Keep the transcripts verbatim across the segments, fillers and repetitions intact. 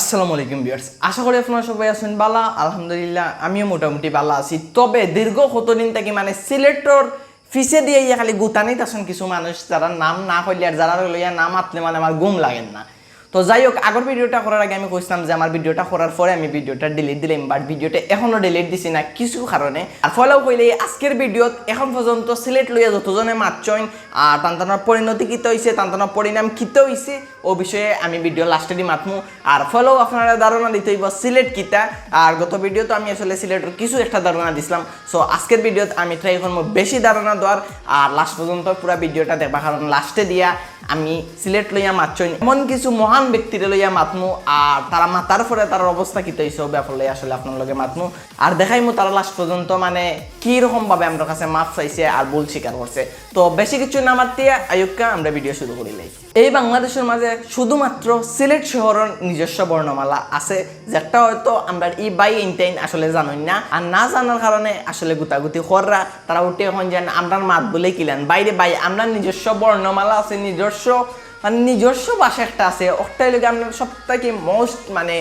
আসসালামু আলাইকুম ভিউয়ার্স, আশা করি আপনারা সবাই আছেন ভালা। আলহামদুলিল্লাহ, আমিও মোটামুটি ভালা আছি। তবে দীর্ঘ কতদিন থাকি মানে সিলেটর পিছে দিয়া ইয়া খালি গুতানিত আছেন কিছু মানুষ, যারা নাম না কইলে আর যারা লইয়া না মাতলে মানে আমার ঘুম লাগের না। তো যাই হোক, আগর ভিডিওটা করার আগে আমি কইছিলাম যে আমার ভিডিওটা করার পরে আমি ভিডিওটা ডিলিট দিলাম, বাট ভিডিওটা এখনো ডিলিট দিছি না কিছু কারণে। আর ফলো কইলে আজকের ভিডিওত এখন পর্যন্ত সিলেট লইয়া যতজনে মাতছইন আর তান তানোর পরিণতি কিতা হইছে, তান তানোর পরিণাম কিতা হইছে, ও বিষয়ে আমি ভিডিও লাস্টেদি মাতমু। আর ফলো আপনারা ধারণা দিতে হইব সিলেট কিতা। আর গত ভিডিওত আমি আসলে সিলেটর কিছু একটা ধারণা দিছিলাম। সো আজকের ভিডিওত আমি ট্রাই করবো বেশি ধারণা দেওয়ার, আর লাস্ট পর্যন্ত পুরা ভিডিওটা দেখবা, কারণ লাস্টে দিয়া আমি সিলেট লইয়া মাতছইন এমন কিছু মহান ব্যক্তিরে লইয়া মাতমু, আর তারা মাতার পরে তার অবস্থা কিতা হইছে ও ব্যাপার লইয়া আসলে আপনার লগে মাতমু, আর দেখাইমু তারা লাস্ট পর্যন্ত মানে কি রকম ভাবে আমরার কাছে মাফ চাইছে আর ভুল স্বীকার করছে। তো বেশি কিছু না মাতিয়া আইউক্কা আমরা ভিডিও শুরু করিলাই। এই বাংলাদেশর মাঝে শুধুমাত্র সিলেট শহরর নিজস্ব বর্ণমালা আছে, যেটা হয়তো আমরার ই ভাই ইনতাইন আসলে জানইন না, আর না জানার কারণে আসলে গুতাগুতি কররা। তারা উঠে এখন যেন আমরার মাত বলে কিলান বাইরে ভাই, আমরার নিজস্ব বর্ণমালা আছে, নিজস্ব মানে নিজস্ব ভাষা একটা আছে, ওটাই লগে আমরার সব থাকি মোস্ট মানে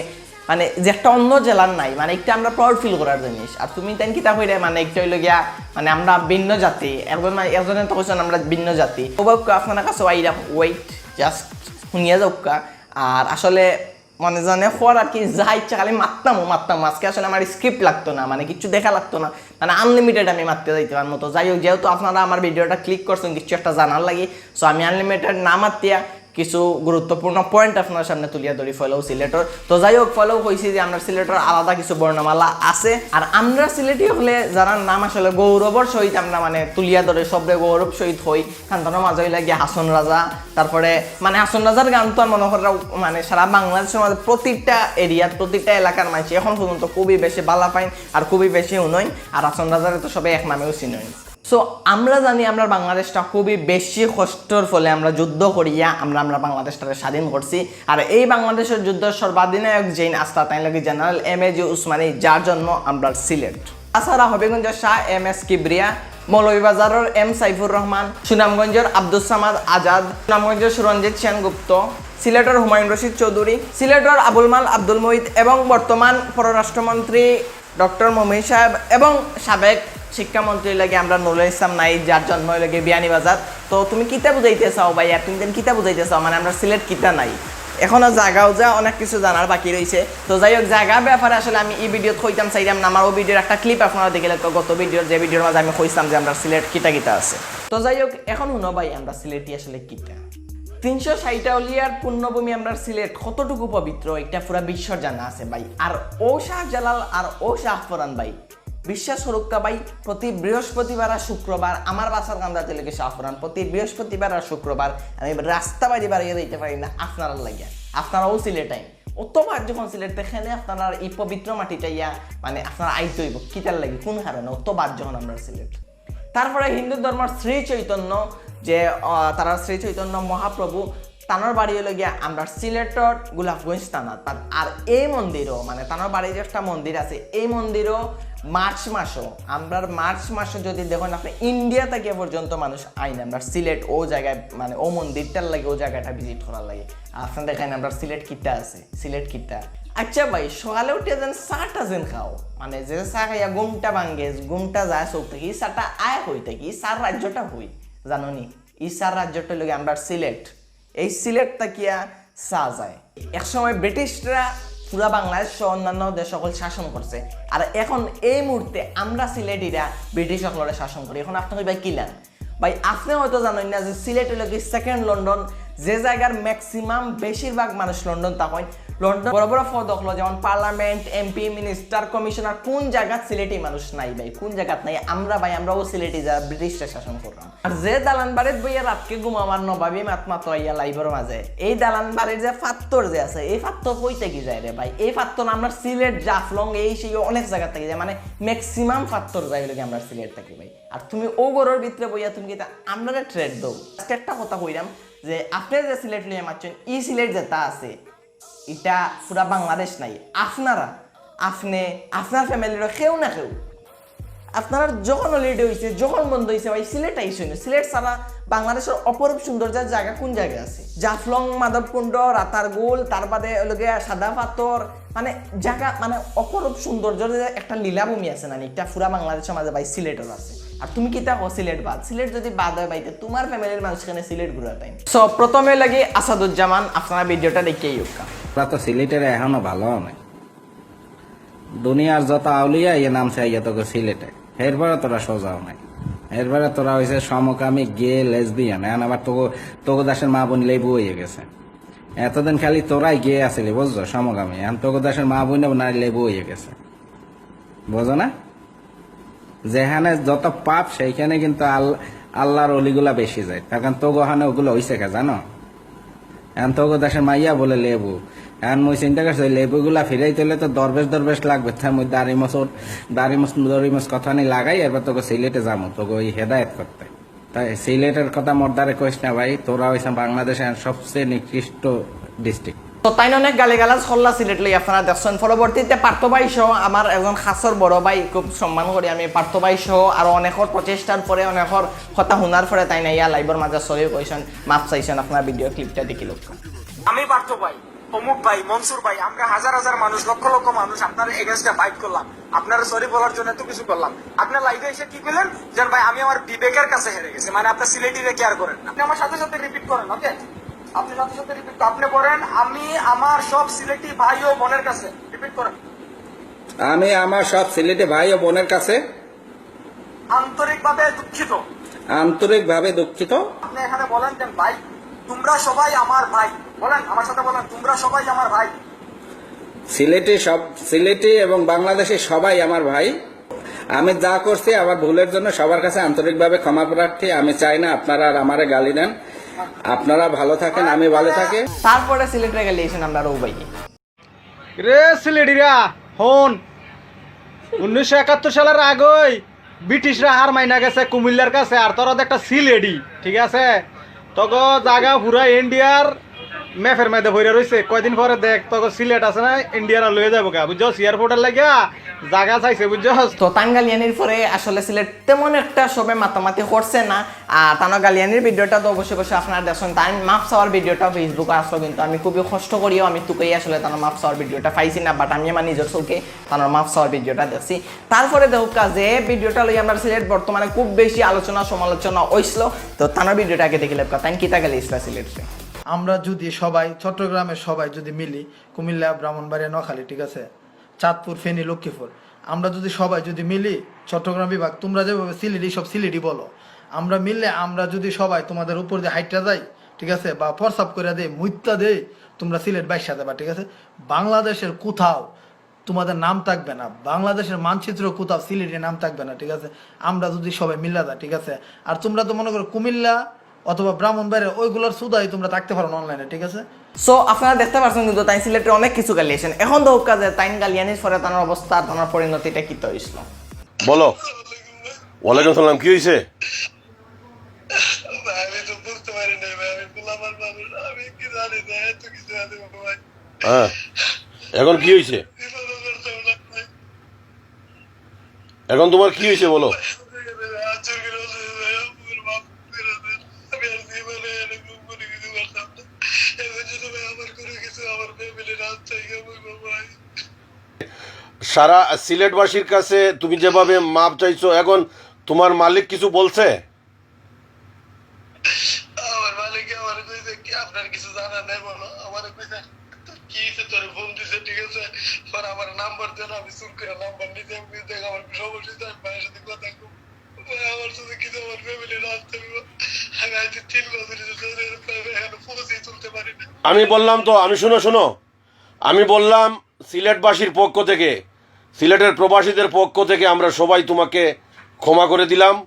মানে যে একটা অন্য জেলার নাই, মানে একটা আমরা প্রাউড ফিল করার জিনিস। আর তুমি তাইন কিতা কইরা মানে একটা হইলো গিয়া মানে আমরা ভিন্ন জাতি, একজন মানে একজনে তো কইছেন আমরা ভিন্ন জাতি। ও বাক্য আপনার কাছে আইরা ওয়েট জাস্ট শুনিয়া যাউক্কা। আর আসলে মনে জানে খোয়ার আর কি যা ইচ্ছা খালি মাততাম মাততাম। আজকে আসলে আমার স্ক্রিপ্ট লাগতো না, মানে কিছু দেখা লাগতো না, মানে আনলিমিটেড আমি মাততে যাইতে পারবো। তো যাই হোক, যেহেতু আপনারা আমার ভিডিওটা ক্লিক করছেন কিছু একটা জানার লাগি, সো আমি আনলিমিটেড না মাতিয়া কিছু গুরুত্বপূর্ণ পয়েন্ট আপনার সামনে তুলিয়া ধরি ফলো সিলেটর। তো যাই হোক, ফলো কইছি যে আমরা সিলেটর আলাদা কিছু বর্ণমালা আছে, আর আমরা সিলেটি হলে যারা নাম আসলে গৌরবর সহিত আমরা মানে তুলিয়া ধরে সবরে গৌরব সহিত হই। তান তানোর মাঝে হইলা গিয়া হাসন রাজা, তারপরে মানে হাসন রাজার গান তো আর মনে করো মানে সারা বাংলাদেশর মাঝে প্রতিটা এরিয়ার প্রতিটা এলাকার মানুষ এখন পর্যন্ত খুবই বেশি ভালা পাইন আর খুবই বেশি হুনইন। আর হাসন রাজারে তো সবাই এক নামেও চিনইন। সো আমরা জানি আমরা বাংলাদেশটা খুবই বেশি কষ্টর ফলে আমরা যুদ্ধ করিয়া আমরা আমরা বাংলাদেশটারে স্বাধীন করছি। আর এই বাংলাদেশর যুদ্ধর সর্বাধিনায়ক যেইন আস্তা তাইন লাগি জেনারেল এম এ জি উসমানী, যার জন্ম আমরার সিলেট। তাছাড়া হবিগঞ্জর শাহ এম এস কিবরিয়া, মৌলভীবাজারর এম সাইফুর রহমান, সুনামগঞ্জর আব্দুস সামাদ আজাদ, সুনামগঞ্জর সুরঞ্জিত সেনগুপ্ত, সিলেটর হুমায়ুন রশিদ চৌধুরী, সিলেটর আবুল মাল আব্দুল মুহিত এবং বর্তমান পররাষ্ট্রমন্ত্রী ডক্টর মোমিন সাহেব এবং সাবেক শিক্ষামন্ত্রী লাগে আমরা নুরুল ইসলাম নাইব, যার জন্ম হইল গিয়ে বিয়ানীবাজার। তো তুমি কিতা বুঝাইতে চাও ভাই, আর তুমি যেন কিতা বুঝাইতে চাও, মানে আমরা সিলেট কিতা নাই? এখনো জাগাও যা অনেক কিছু জানার বাকি রইছে। তো যাই হোক, জাগা ব্যাপারে আসলে আমি এই ভিডিওত কইতাম চাইলাম না, আমার ও ভিডিওর একটা ক্লিপ আপনারা দেখিলে তো গত ভিডিওর, যে ভিডিওর মাঝে আমি কইছিলাম যে আমরা সিলেট কিতা কিতা আছে। তো যাই হোক, এখন হুনো ভাই, আমরা সিলেটি আসলে কিতা? তিনশো ষাট আউলিয়ার পুণ্যভূমি আমরার সিলেট কতটুকু পবিত্র, এটা পুরা বিশ্বর জানা আছে ভাই। আর ও শাহজালাল আর ও শাহপরান ভাই, বিশ্বাস করুক্কা ভাই, প্রতি বৃহস্পতিবার আর শুক্রবার আমার বাসার কান্দা তেলেকে শাহপরান, প্রতি বৃহস্পতিবার আর শুক্রবার আমি রাস্তা বাড়ি বাড়িয়ে দিতে পারি না আপনারার লাগিয়া। আপনারাও সিলেট আইন, অত বার যখন সিলেট দেখেন আপনারা এই পবিত্র মাটিটা ইয়া মানে আপনারা আইতে হইব, কিতার লাগি, কোন কারণে অত বার যখন আমরা সিলেট? তারপরে হিন্দু ধর্মর শ্রী চৈতন্য, যে আহ, তারা শ্রী চৈতন্য মহাপ্রভু, তানোর বাড়ি হইল গিয়া আমরা সিলেটর গোলাপগঞ্জ থানাত। আর, আর এই মন্দিরও মানে তানোর বাড়ি যে একটা মন্দির আছে, এই মন্দিরও মার্চ মাসও, আমরা মার্চ মাসে যদি দেখেন আপনি ইন্ডিয়া থেকে পর্যন্ত মানুষ আইন আমরা সিলেট ও জায়গায় মানে ও মন্দিরটার লাগে ও জায়গাটা ভিজিট করার লাগে। আপনার দেখেন আমরা সিলেট কিতা আছে, সিলেট কিতা। আচ্ছা ভাই, সকালে উঠে যেন চাটা যেন খাও, মানে যে চা খাইয়া ঘুমটা ভাঙ্গে, ঘুমটা যায় চোখ থেকে, এই চাটা আয় হই থাকি, এই চার রাজ্যটা হই, জানো নি? এই চার রাজ্যটা লগে আমরা সিলেট, এই সিলেট তাকিয়া চা যায়। একসময় ব্রিটিশরা পুরা বাংলাদেশ সহ অন্যান্য দেশ সকল শাসন করছে, আর এখন এই মুহূর্তে আমরা সিলেটিরা ব্রিটিশ সকলরে শাসন করি। এখন আপনি কইবা কিলান? ভাই, আপনি হয়তো জানেন না যে সিলেট হইল কি সেকেন্ড লন্ডন, যে জায়গার ম্যাক্সিমাম বেশিরভাগ মানুষ লন্ডন থাকইন। লন্ডন বড় বড় পদ হলো যেমন পার্লামেন্ট, এমপি, মিনিস্টার, কমিশনার, কোন জায়গাত সিলেটি মানুষ নাই ভাই, কোন জায়গাত নাই? আমরা ভাই, আমরাও সিলেটি যারা ব্রিটিশরা শাসন করলাম। আর যে দালান বাড়িত বইয়া রাতকে ঘুমাবার নবাবী মাত মাতো আইয়া লাইভর মাঝে, এই দালান বাড়ির যে ফাত্তর যে আছে, এই ফাত্তর কইতে কি যায় রে ভাই? এই ফাত্তর আমরা সিলেট, জাফলং, এই সেই অনেক জায়গা থেকে যায়, মানে ম্যাক্সিমাম ফাত্তর যায় হইল কি আমরা সিলেট থাকি ভাই। আর তুমি ও ঘরর ভিতরে বইয়া তুমি কিতা আমরারে থ্রেট দাও? আজকে একটা কথা কইরাম যে আপনি যে সিলেট লইয়া মারছেন, ই সিলেট যেটা আছে, এটা পুরা বাংলাদেশ নাই। আপনারা, আপনি, আপনার ফ্যামিলির কেউ না কেউ আপনারার যখন holiday অইছে, যখন বন্ধ অইছে, ভাই সিলেট আইসইন। সিলেট ছাড়া বাংলাদেশর অপরূপ সৌন্দর্যর জাগা কুন জাগা আছে? জাফলং, মাধবকুণ্ড, রাতারগুল, তার বাদে অইলো গিয়া সাদা পাথর, মানে জাগা, মানে অপরূপ সৌন্দর্যর যে একটা লীলাভূমি আছে না, ইটা পুরা বাংলাদেশর মাঝে ভাই সিলেটর আছে। আর তুমি কিতা কও সিলেট বাদ? সিলেট যদি বাদ অয় ভাই, তে তুমার family-র মানুষ কেনে সিলেট ঘুরাইতা? So, প্রথমে লাগি আসাদুজ্জামান, আপনারা video-টা দেখিয়া আউক্কা। তোরা তো সিলেটের এখনো ভালো নাই। দুনিয়ার যত আউলিয়া ইয়ে নামছে আইয়া তোকে সিলেটে। এরপরে তোরা সোজাও নাই। এরপরে তোরা অইছে সমকামী, গে, লেসবিয়ান। এখন আবার তোকে, তোকে দেশের মা বোন লেবু অইয়া গেছে। এতদিন খালি তোরাই গে আছিলি, বুঝছো, সমকামী। এখন তোকে দেশের মা বোন না লেবু অইয়া গেছে, বুঝো না? যেখানে যত পাপ, সেইখানে কিন্তু আল-, আল্লাহর অলিগুলা বেশি যায়। তার কারণ তো গহনে ওগুলো অইছে কে, জানো? এখন তো ওগো দেশের মাইয়া বলে লেবু। এখন মুই চিন্তা করছি, ওই লেবুগুলা ফিরাইতে হইলে তো দরবেশ দরবেশ লাগবে। তাই মুই দাড়ি মোছ, দাড়ি মোছ, দড়ি মোছ কথা নি লাগাই, এরপর তোকে সিলেটে যাবো, তোকে ওই হেদায়েত করতে। তাই সিলেটের কথা মোর দ্বারে কইস না ভাই, তোরা হইছে বাংলাদেশে এখন সবচেয়ে নিকৃষ্ট district। তো তাইন অনেক গালিগালাজ করলা সিলেট লই, আপনারা দেখছেন। পরবর্তীতে পার্থ ভাই সহ আমার একজন খাসর বড় ভাই, খুব সম্মান করি আমি, পার্থ ভাই সহ আরো অনেকর প্রচেষ্টার পরে, অনেকর কথা হুনার পরে তাইন আইয়া live-র মাঝে sorry কইছেন, মাফ চাইছেন। আপনারা video clip-টা দেখিলাউক্কা। আমি পার্থ ভাই, অমুক ভাই, মনসুর ভাই, আমরা হাজার হাজার মানুষ, লক্ষ লক্ষ মানুষ আপনার against-এ fight করলাম, আপনারা sorry বলার জন্য এত কিছু করলাম। আপনি live-এ এসে কি বলেন যে, "ভাই, আমি আমার বিবেকের কাছে হেরে গেছি", মানে আপনি সিলেটিরে care করেন না। আপনি আমার সাথে সাথে repeat করেন, okay? আপনি সাথে সাথে repeat, আপনি বলেন, "আমি আমার সব সিলেটি ভাই ও বোনের কাছে", repeat করেন। আমি আমার সব সিলেটি ভাই ও বোনের কাছে আন্তরিকভাবে দুঃখিত। আন্তরিকভাবে দুঃখিত। আপনি এখানে বলেন যে, "ভাই, তোমরা সবাই আমার ভাই।" বলেন, আমার সাথে বলেন, "তোমরা সবাই আমার ভাই।" সিলেটি সব, সিলেটি এবং বাংলাদেশি সবাই আমার ভাই। আমি যা করছি আমার ভুলের জন্য সবার কাছে আন্তরিকভাবে ক্ষমা প্রার্থী। আমি চাই না আপনারা আর আমারে গালি দেন। আপনারা ভালো থাকেন, আমি ভালো থাকি। তারপরে সিলেটর গালি আইছেন আমরার অউ ভাই। রে সিলেটিরা, হন, উনিশশো একাত্তর সালের আগেই ব্রিটিশরা হার মাইনা গেছে কুমিল্লার কাছে, আর তোরা তো একটা সিলেটি, ঠিক আছে? তোগো জাগা পুরা ইন্ডিয়ার map-এর মধ্যে ভরে রইছে। কয়দিন পরে দেখ, তোগো সিলেট আছে না, ইন্ডিয়ার লইয়া যাবো গা, বুঝছস? Airport-এর লাগিয়া জাগা চাইছে, বুঝছস? তো তাইন গালিয়ানির পরে আসলে সিলেট তেমন একটা সবে মাতামাতি করছে না। আর তানর গালিয়ানির video-টা তো অবশ্যই অবশ্যই আপনারা দেখছেন। তাইন মাফ চাওয়ার video-টা Facebook-এ আসলো, কিন্তু আমি খুবই কষ্ট করিও আমি তুকাই আসলে তানর মাফ চাওয়ার video-টা পাইছি না, but আমি আমার নিজর চোখে তানর মাফ চাওয়ার video-টা দেখছি। তারপরে দেখউক্কা যে video-টা লই আমরার সিলেট বর্তমানে খুব বেশি আলোচনা সমালোচনা অইছিল, তো তানর video-টা আগে দেখিলাউক্কা, তাইন কিতা গালি দিছলা সিলেটরে। আমরা যদি সবাই, চট্টগ্রামের সবাই যদি মিলি, কুমিল্লা, ব্রাহ্মণবাড়িয়া, নোয়াখালী, ঠিক আছে, চাঁদপুর, ফেনী, লক্ষ্মীপুর, আমরা যদি সবাই যদি মিলি, চট্টগ্রাম বিভাগ, তোমরা যেভাবে সিলেটি, সব সিলেটি বলো, আমরা মিললে, আমরা যদি সবাই তোমাদের উপর দিয়ে হাইট্টা যাই, ঠিক আছে, বা প্রস্রাব করে দেই, মুইত্তা দেই, তোমরা সিলেট বাইসা যাবা, ঠিক আছে? বাংলাদেশের কোথাও তোমাদের নাম থাকবে না, বাংলাদেশের মানচিত্র কোথাও সিলেটের নাম থাকবে না, ঠিক আছে? আমরা যদি সবাই মিল্লা যাই, ঠিক আছে? আর তোমরা তো মনে করো কুমিল্লা অথবা ব্রাহ্মণবাড়িয়া, ওইগুলোর সুদাই তোমরা থাকতে পারো না online-এ, ঠিক আছে? So, আপনারা দেখতে পারছেন কিন্তু তাইন সিলেটরে অনেক কিছু গালি আইছেন। এখন দেখউক্কা যে তাইন গালিয়ানির পরে তানর অবস্থা, তানর পরিণতিটা কিতা অইছিল। বলো। ওয়ালাইকুম সালাম, কি হইছে? ভাই, আমি তো বুঝতে পারি নাই ভাই, আমি পোলাপান মানুষ, আমি কি জানি না, এত কিছু আছে ভাই। হ্যাঁ, এখন কি হইছে? জীবনে করতাম না ভাই। এখন তোমার কি হইছে বলো? আজকে ভাই, আমার মাফ করে দেন। আমি আর জীবনে এরকম কোনো কিছু করতাম না। এখন যদি ভাই আমার কোনো কিছু আমার family-র হাত থেকে বলবো ভাই। সারা সিলেটবাসীর কাছে তুমি যেভাবে মাফ চাইছো, এখন তোমার মালিক কিছু বলছে? আমার মালিকে আমারে কইছে, "কি আপনার কিছু জানা নাই বলো?" আমারে কইছে, "তোর কি হইছে? তোরে ফোন দিছে, ঠিক আছে? পরে আমার নাম্বার দেন, আমি চুর করে নাম্বার নিতে, আমি কইছি, 'দেখ, আমার সমস্যা হইছে, আমি ভাইয়ের সাথে কথা কম।' ভাই, আমার সাথে কিছু আমার family-র রাস্তা হইব। আমি আজকে তিন বছর হইছে এখানে পৌঁছেই তুলতে পারি না।" আমি বললাম তো, আমি, শুনো, শুনো, আমি বললাম সিলেটবাসীর পক্ষ থেকে, সিলেটের প্রবাসীদের পক্ষ থেকে আমরা সবাই তোমাকে ক্ষমা করে দিলাম।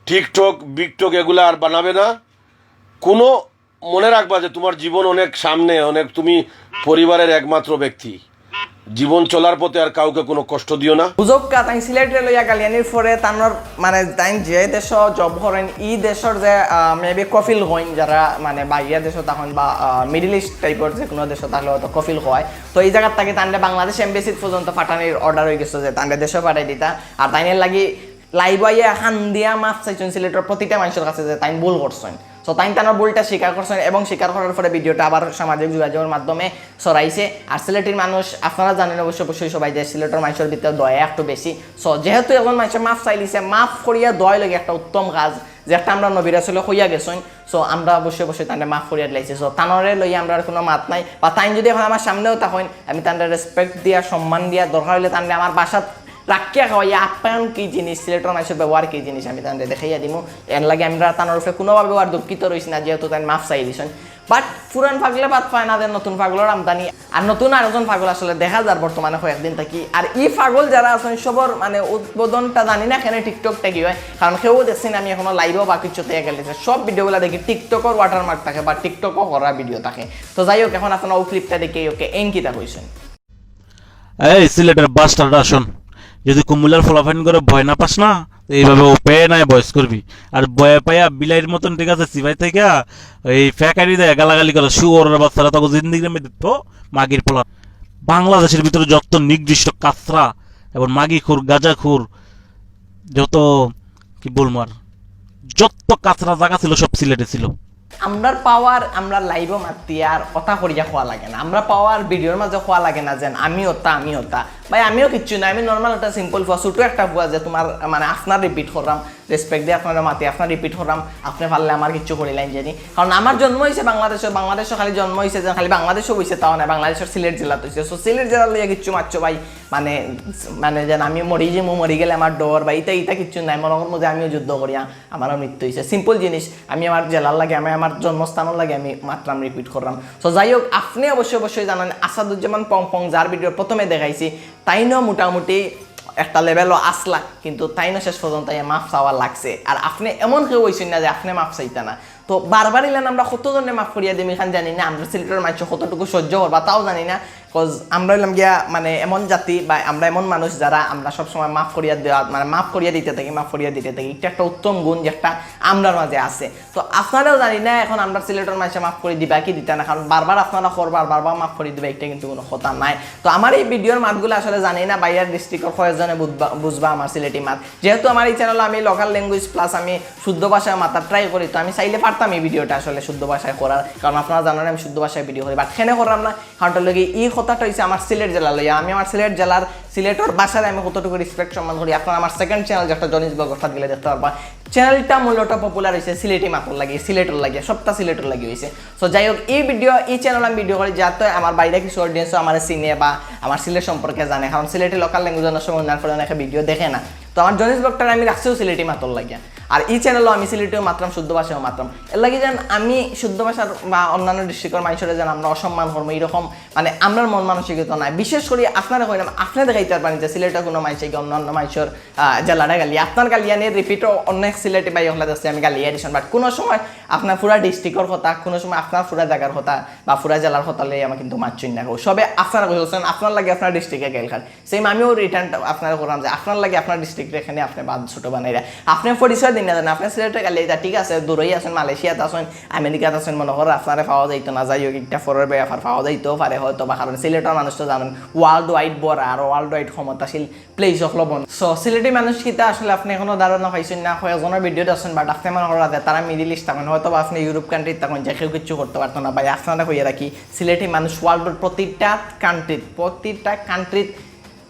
TikTok, BikTok এগুলা আর বানাবে না। কোনো, মনে রাখবা যে তোমার জীবন অনেক সামনে, অনেক, তুমি পরিবারের একমাত্র ব্যক্তি। জীবন চলার পথে আর কাউকে কোনো কষ্ট দিও না। বুঝউক্কা, তাইন সিলেটরে লইয়া গালিয়ানির পরে তানর, মানে, তাইন যে দেশো job করেন, ই দেশর যে, আহ, maybe কফিল হইন, যারা, মানে, বাইরে দেশো তখন বা, আহ, Middle East type-র যে কোনো দেশো থাকলে হয়তো কফিল হয়। তো ই জাগার থাকি তানরে বাংলাদেশ embassy-ত পর্যন্ত পাঠানির order হয়ে গেছে যে তানরে দেশো পাঠাই দিতা। আর তাইনের লাগি লাইভো আইয়া কান্দিয়া মাফ চাইছইন সিলেটর প্রতিটা মানষর কাছে যে তাইন ভুল করছইন। So তাইন তানর ভুলটা স্বীকার করছইন এবং স্বীকার করার পরে ভিডিওটা আবার সামাজিক যোগাযোগর মাধ্যমে ছড়াইছে। আর সিলেটির মানুষ আপনারা জানইন অবশ্য অবশ্যই সবাই যে সিলেটর মানষর ভিতরে দয়া একটু বেশি। So যেহেতু একজন মানষে মাফ চাইলিছে, মাফ করিয়া দেওয়াই লাগে একটা উত্তম কাজ, যেটা আমরা নবী রাসুলে কইয়া গেছইন। So আমরা অবশ্যই অবশ্যই তানরে মাফ করিয়া দিলাইছি। So তানরে লইয়া আমরার কুনু মাত নাই, বা তাইন যদি এখন আমার সামনেও থাকইন, আমি তানরে রেসপেক্ট দিয়া, সম্মান দিয়া, দরকার অইলে তানরে আমার বাসাত রাখিয়া খাওয়াইয়া আপ্যায়ন কি জিনিস, সিলেটর মানষর ব্যবহার কি জিনিস, আমি তানরে দেখাইয়া দিমু। এর লাগি আমরা তানর উপরে কুনুভাবেও আর দুঃখিত রইছি না, যেহেতু তাইন মাফ চাই দিছইন। But পুরান পাগলে ভাত পায় না, যে নতুন পাগলর আমদানি। আর নতুন আরেকজন পাগল আসলে দেখা যার বর্তমানে কয়েকদিন থাকি। আর ই পাগল যারা আছইন সবর মানে উদ্বোধনটা জানি না কেনে TikTok থাকি অয়, কারণ কেউ দেখছি না আমি এখনো লাইভো বা কিচ্ছুতে গেলিছে। সব ভিডিওগুলা দেখি TikTokর ওয়াটারমার্ক থাকে বা TikTokও করা ভিডিও থাকে। তো যাই হোক, এখন আপনারা ও ক্লিপটা দেখি ওকে এন কিতা কইছইন। এই সিলেটের বাস্টার্ড আসন, যদি কুমিল্লার ফলাফাইন করে ভয় না পাস না, তো এইভাবে ওপেন আয় ভয়েস করবি। আর ভয় পাইয়া বিলাইর মতন, ঠিক আছে, সিপাই থেকে এই ফেকারি দেয়, গালাগালি করে, শুয়োরের বাচ্চারা, তোকে জিন্দিগির মধ্যে তো মাগির পোলা। বাংলাদেশের ভিতরে যত নিকৃষ্ট কাঁচরা এবং মাগিখুর, গাঁজাখুর, যত, কি বলবো আর, যত কাঁচরা জায়গা ছিল সব সিলেটে ছিল। আমরার পাওয়ার আমরা লাইভো মাতি আর কথা করিয়া কওয়া লাগে না, আমরা পাওয়ার ভিডিওর মাঝে কওয়া লাগে না যেন আমি ওতা, আমি ওতা। ভাই, আমিও কিচ্ছু না, আমি নর্মাল একটা সিম্পল ফুয়া, ছোট একটা ফুয়া, যে তোমার মানে আপনার রিপিট করলাম, রেসপেক্ট দিয়ে আপনারা মাতি আপনার রিপিট করলাম, আপনি পারলে আমার কিচ্ছু করিলাইন জানি। কারণ আমার জন্ম হয়েছে বাংলাদেশে, বাংলাদেশে খালি জন্ম হয়েছে যে খালি বাংলাদেশে হয়েছে, তাও না, বাংলাদেশের সিলেট জেলাত হয়েছে। So সিলেট জেলা লইয়া কিচ্ছু মারছো ভাই, মানে, মানে যেন আমি মরি যে মু মরি গেলে আমার ডর বা ইতা ইতা কিচ্ছু নাই, মনে করবো যে আমিও যুদ্ধ করিয়া আমারও মৃত্যু হয়েছে। সিম্পল জিনিস, আমি আমার জেলার লাগি, আমি আমার জন্মস্থানর লাগি আমি মাতরাম, রিপিট করলাম। So যাই হোক, আপনি অবশ্যই অবশ্যই জানেন আসাদুজ্জামান পং পং, যার ভিডিও প্রথমে দেখাইছি, তাইনও মোটামুটি একটা লেভেলও আসলা, কিন্তু তাইনও শেষ পর্যন্ত আইয়া মাফ চাওয়া লাগছে। আর আপনি এমন কেউ হইছেন না যে আপনি মাফ চাইতা না। তো বারবার ইলান আমরা কতজনে মাফ করিয়া দিম, এখান জানি না, আমরা সিলেটের মানষে কতটুকু সহ্য করবা তাও জানি না। কজ আমরা হইলাম গিয়া মানে এমন জাতি বা আমরা এমন মানুষ যারা আমরা সবসময় মাফ করিয়া দেওয়া, মানে মাফ করিয়া দিতে থাকি, মাফ করিয়া দিতে থাকি। এটা একটা উত্তম গুণ যেটা আমরার মাঝে আছে। তো আপনারাও জানি না, এখন আমরা সিলেটের মানষে মাফ করি দিবা কি দিতা না, কারণ বারবার আপনারা করবা, বারবার মাফ করি দিবা, এটা কিন্তু কোনো কথা নাই। তো আমার এই ভিডিওর মাতগুলো আসলে জানি না বাইরের ডিস্ট্রিক্টর কয়েকজনে বুঝবা, বুঝবা আমার সিলেটি মাত। যেহেতু আমার এই চ্যানেলে আমি লোকাল ল্যাঙ্গুয়েজ প্লাস আমি শুদ্ধ ভাষায় মাতার ট্রাই করি, তো আমি চাইলে পারতাম এই ভিডিওটা আসলে শুদ্ধ ভাষায় করার, কারণ আপনারা জানেন আমি শুদ্ধ ভাষায় ভিডিও করি, বাট কেনে করলাম না, কারণটা লাগি এই কথাটা হইছে আমার সিলেট জেলা লইয়া। আমি আমার সিলেট জেলার, সিলেটর ভাষারে আমি কতটুকু রেসপেক্ট সম্মান করি, আপনারা আমার সেকেন্ড চ্যানেল যেটা জনিস ব্লগ অর্থাৎ গেলে দেখতে পারবা। চ্যানেলটা মূলত পপুলার হইছে সিলেটি মাতর লাগি, সিলেটর লাগি, সবটা সিলেটর লাগি হইছে। So যাই হোক, এই ভিডিও, এই চ্যানেল আমি ভিডিও করি যাতে আমার বাইরে কিছু অডিয়েন্সও আমার চিনে বা আমার সিলেট সম্পর্কে জানে, কারণ সিলেটি লোকাল ল্যাঙ্গুয়েজ অনেক সময় উন্নয়ন করে অনেকে ভিডিও দেখে না। তো আমার জনিস ব্লগটা আমি রাখছিও সিলেটি মাতর লাগিয়া, আর এই চ্যানেলও আমি সিলেটিও মাতরাম, শুদ্ধ ভাষায়ও মাতরাম। এর লাগি যেন আমি শুদ্ধ ভাষার বা অন্যান্য ডিস্ট্রিক্টর মানুষের যেন আমরা অসম্মান করবো, এরকম মানে আমরার মন মানসিকতা নাই। বিশেষ করে আপনারা কইলাম, আপনি দেখাইতে পারবেন যে সিলেটের কোনো মানুষে কি অন্যান্য মানুষের আহ, জেলাটা গালি, আপনার গালি আনি রিপিটও অনেক সিলেটি ভাই হকলে দেখছি আমি গালি এডিশন, বাট কোনো সময় আপনার পুরা ডিস্ট্রিক্টর কথা, কোনো সময় আপনার পুরা জায়গার কথা বা পুরা জেলার কথা লইয়া আমার কিন্তু মাতছইন না। সবে আপনারা কইছেন আপনার লাগি আপনার ডিস্ট্রিক্টে গেল খান। সেম আমিও রিটার্ন আপনারা করলাম যে আপনার লাগি আপনার ডিস্ট্রিক্টে এখানে আপনি বাদ ছোট বানাইরা। আপনি পরিচয় দিন না জানেন, আপনি সিলেটে গেলে এটা ঠিক আছে, দূরেই আছেন, মালয়েশিয়াতে আছেন, আমেরিকাতে আছেন, মনে করো আপনারা পাওয়া যাইতো না, যাই হোক, একটা ফরের ব্যাপার পাওয়া যাইতেও পারে হয়তো বা, কারণ সিলেটের মানুষ তো জানেন ওয়ার্ল্ড ওয়াইড বড় আর ওয়ার্ল্ড ওয়াইড ক্ষমতাশীল প্লেস হকল বন। So সিলেটি মানুষ কিতা আসলে আপনি এখনো ধারণা পাইছেন না, কয়েকজনের ভিডিওতে আছেন, বাট আপনি মনে করা যায় তারা মিডিল ইস্ট থাকেন, হয়তো বা আপনি ইউরোপ কান্ট্রিত থাকেন, যে কেউ কিছু করতে পারতো না। ভাই আপনারা কইয়া রাখি, সিলেটি মানুষ ওয়ার্ল্ডর প্রতিটা কান্ট্রিত, প্রতিটা কান্ট্রিত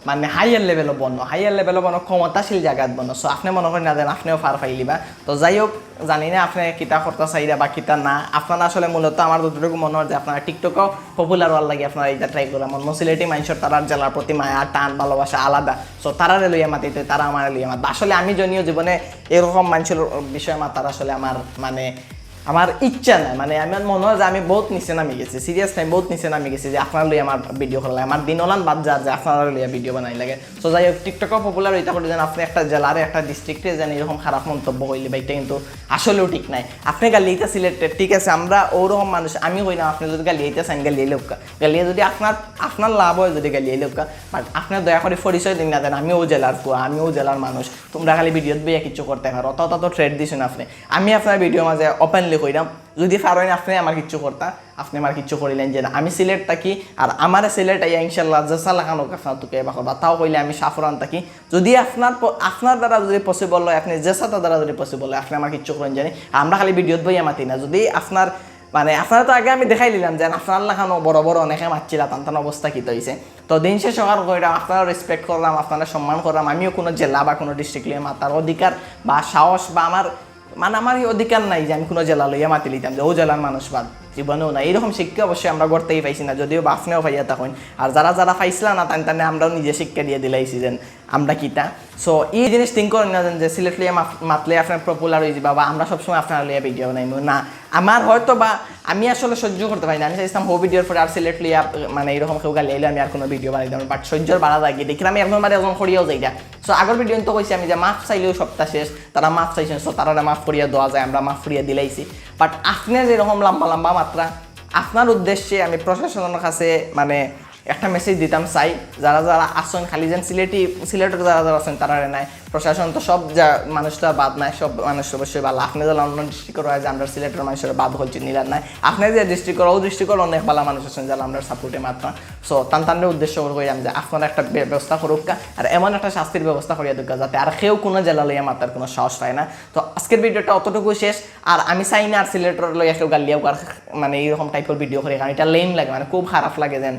মানে হায়ার লেভেলও বনো, হায়ার লেভেলও বনো, ক্ষমতাশীল জায়গাত বনো। So আপনি মনে করেন না যেন আপনিও ফার পাইলিবা। তো যাই হোক, জানি না আপনি কিতা করতে চাইরা বা কিতা না। আপনারা আসলে মূলত আমার যতটুকু মনে হয় যে আপনারা টিকটকও পপুলার হওয়ার লাগি আপনারা এটা ট্রাই করেন। অন্য সিলেটি মানুষের তারার জেলার প্রতি মায়া, টান, ভালোবাসা আলাদা। So তারারে লইয়া মাতিতে, তারা আমার লইয়া মাত। আসলে আমি যদিও জীবনে এরকম মানুষের বিষয়ে মাতার আসলে আমার মানে আমার ইচ্ছা নাই, মানে আমার মনে হয় যে আমি বহুত নিচে নামি গেছি, সিরিয়াস নাই, বহুত নিচে নামি গেছি যে আপনারা লইয়া আমার ভিডিও করা লাগে, আমার দিন ওলান বাদ যার যে আপনারা লইয়া ভিডিও বানাই লাগে। So যাই হোক, টিকটকও পপুলার হইতে পারে যেন আপনি একটা জেলারে একটা ডিস্ট্রিক্টে যেন এরকম খারাপ মন্তব্য কইলে বা এটা কিন্তু আসলেও ঠিক নাই। আপনি গালি এটা সিলেক্টেড, ঠিক আছে, আমরা ওরকম মানুষ, আমি কইলাম আপনি যদি গালি এটা চাইন গালি লউক্কা, গালিয়ে যদি আপনার আপনার লাভ হয় যদি গালিয়ে লউক্কা, বাট আপনি দয়া করে পরিচয় দিন না যেন আমি ও জেলার ফুয়া, আমি ও জেলার মানুষ, তোমরা খালি ভিডিওত বইয়া কিছু করতে পারো, অত অত তো থ্রেট দিছেন আপনি। আমি আপনার ভিডিওর মাঝে ওপেনলি কইলাম, যদি পারইন আপনে আমার কিচ্ছু করতা, আপনে আমার কিচ্ছু করিলেন যে না, আমি সিলেট থাকি, আর আমারে সিলেট আইয়া ইনশাল্লাহ যেসা লাখান হোক আপনার তুকে এবার করবা, তাও কইলে আমি শাহপরান থাকি। যদি আপনার প-, আপনার দ্বারা যদি পসিবল হয়, আপনে যেসাতা দ্বারা যদি পসিবল হয়, আপনে আমার কিচ্ছু করেন জানি। আমরা খালি ভিডিওত বইয়া মাতি না, যদি আপনার মানে আপনারা তো আগে আমি দেখাই দিলাম যে আপনার লাখানো বড় বড় অনেকে মাতছিলা, তান তান অবস্থা কিতা হইছে। তো দিন শেষ হওয়ার কইরাম, আপনারা রেসপেক্ট করলাম, আপনারা সম্মান করলাম। আমিও কোনো জেলা বা কোনো ডিস্ট্রিক্ট লইয়া মাতার অধিকার বা সাহস বা আমার মানে আমার এই অধিকার নাই যে আমি কোনো জেলা লইয়া মাতি লিতাম যে ও জেলার মানুষ বাদ, জীবনেও না। এইরকম শিক্ষা অবশ্যই আমরা গড়তেই পাইছি না, যদিও বা আপনেও পাইয়া থাকইন। আর যারা যারা পাইছিলা না, তান তানে আমরাও নিজে শিক্ষা দিয়ে দিলাইছি যে আমরা কিতা। সো এই জিনিস থিঙ্ক করেন না যে সিলেট লইয়া মাফ-, মাতলে আপনার পপুলার হয়ে যাবা বা আমরা সবসময় আপনারা লইয়া ভিডিও বানাইমু না। আমার হয়তো বা আমি আসলে সহ্য করতে পারি না, আমি চাইছিলাম হো ভিডিওর পরে আর সিলেট লইয়া মানে এইরকম কেউ গালি আইলে আমি আর কোনো ভিডিও বানাইতাম না, বাট সহ্যর বাড়া লাগে দেখি আমি একজন বাদে একজন করিয়াও যাই না। সো আগর ভিডিও তো কইছি আমি যে মাফ চাইলেও সবটা শেষ, তারা মাফ চাইছেন, সো তারা মাফ করিয়া দেওয়া যায়, আমরা মাফ করিয়া দিলাইছি। বাট আপনি যেরকম লম্বা লম্বা মাতরা, আপনার উদ্দেশ্যে আমি প্রশাসনের কাছে মানে একটা মেসেজ দিতাম চাই, যারা যারা আছেন খালি যেন সিলেটি, সিলেটের যারা যারা আছেন তারা রে নাই, প্রশাসন তো সব যা মানুষ তো আর বাদ নাই, সব মানুষ অবশ্যই ভালো। আপনি যারা অন্য ডিস্ট্রিক্টর হয় যে আমরা সিলেটের মানুষের বাদ হচ্ছে নিলার নাই, আপনি যে ডিস্ট্রিক্টর ও ডিস্ট্রিক্টর অনেক ভালো মানুষ আছেন যারা আমরা সাপোর্টে মাতরা। সো তান তানরে উদ্দেশ্য করে কইলাম যে আপনারা একটা ব্য-, ব্যবস্থা করুক্কা, আর এমন একটা শাস্তির ব্যবস্থা করিয়া দিউক্কা যাতে আর কেউ কোনো জেলা লইয়া মাতার কোনো সাহস পায় না। তো আজকের ভিডিওটা অতটুকু শেষ। আর আমি চাই না আর সিলেটর লইয়া কেউ গালিয়াও আর মানে এইরকম টাইপের ভিডিও করি, কারণ এটা লেম লাগে, মানে খুব খারাপ লাগে যেন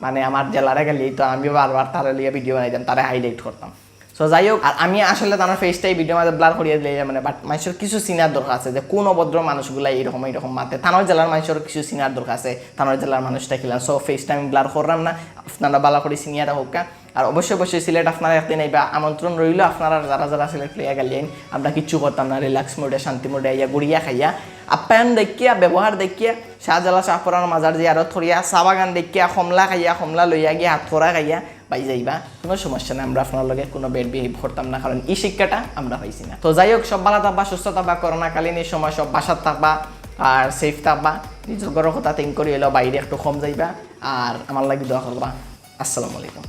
মানে আমার জেলারে গালি তো আমি বারবার তারে লইয়া ভিডিও বানাইতাম, তারে হাইলাইট করতাম। সো যাই হোক, আর আমি আসলে তার ফেসটাই ভিডিও মাঝে ব্লার করিয়া দিলে মানে, বাট মানুষের কিছু চিনার দরকার আছে যে কোন অভদ্র মানুষগুলা এইরকম এইরকম মাতে। তানোর জেলার মানুষের কিছু চিনার দরকার আছে, তানোর জেলার মানুষটা কিলা। সো ফেসটা আমি ব্লার করলাম না, আপনারা ভালো করে চিনিয়া রাখুক্কা। আর অবশ্যই অবশ্যই সিলেট আপনারা একদিন আইবা, আমন্ত্রণ রইল। আপনারা যারা যারা সিলেট লইয়া গালিয়াইন, আমরা কিচ্ছু করতাম না, রিল্যাক্স মুডে শান্তি মুডে আইয়া ঘুরিয়া খাইয়া আপ্যায়ন দেখিয়া ব্যবহার দেখিয়া শাহজালা শাহপরান মাজার জিয়ারত করিয়া চা বাগান দেখিয়া কমলা খাইয়া কমলা লইয়া গিয়া হাত করা খাইয়া বাই যাইবা, কোনো সমস্যা নাই। আমরা আপনার লগে কোনো ব্যাড বিহেভ করতাম না, কারণ এই শিক্ষাটা আমরা পাইছি না। তো যাই হোক, সব ভালো থাকবা, সুস্থ থাকবা, করোনাকালীন এই সময় সব বাসাত থাকবা আর সেফ থাকবা। নিজের ঘরের কথা থিঙ্ক করি হইলেও বাইরে একটু কম যাইবা, আর আমার লাগি দোয়া করবা। আসসালামু আলাইকুম।